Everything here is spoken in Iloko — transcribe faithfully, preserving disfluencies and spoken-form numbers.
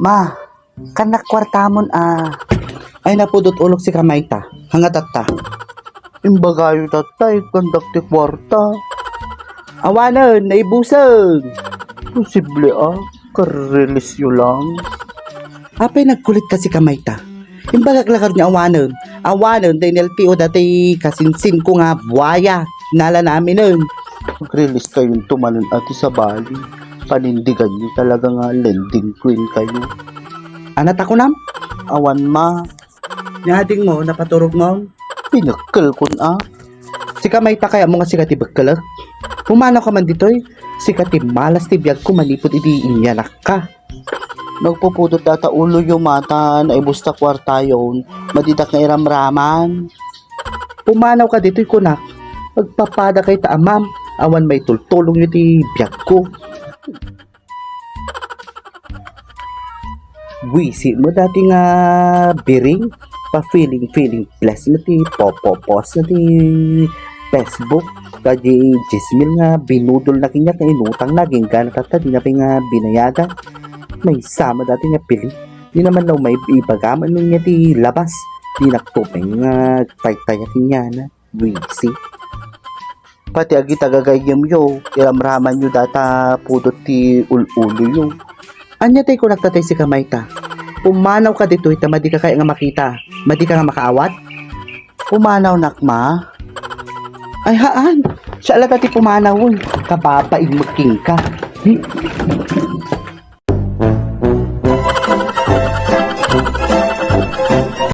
Ma, kannak kuartamon a. Ay, napudot ulok si Kamayta. Hanga tatta. Imbagayo tatta, ikandak ti kuarta. Awanen, naibusen. Posible a, karrelisyo lang. Apay nagkulit ka si Kamayta? Imbagak la kano nga awanen. Awanen, tay ni L T O dati kasinsin ko nga buaya. Nala naminen. Magrelease kayo tumanan ati sabali. Panindigan niyo talaga nga lending queen kayo. Anat ako nam? Awan ma. Ni ading mo, napaturog mo? Pinakkel kun a. Sika mayta kaya mo nga sika ti bekkelek? Pumanaw ka man ditoy. Sika ti malas ti biag ko manipud idi inyanak ka. Nagpupudot data ulo yo mata, naibus ta kuartayon, madidak nga iramraman. Pumanaw ka ditoy kunak. Magpapada kay ta amam, awan maitultulong yo ti biag ko. Buisi mo dati nga biring, pa feeling feeling bless mo ti popopost na ti Facebook, kadi diesmil nga binudol na kanya nga inutang na, ginggana tatta, di na pay nga binayadan. Maysa mo dati nga pili, di naman law may ibagam ano niya ti labas, di naktupeng nga taytaya kanya na. Buisi. Pati agita gagayyemyo, iramramanyo data pudot ti ul-uloyo. Ania tay kunak tatay sika mayta? Pumanaw ka ditoy ta madi ka kaya nga makita. Madi ka nga makaawat? Pumanaw nak ma? Ay haan, siya la ti pumanaw, uy. Kababain mo king ka. Hmm?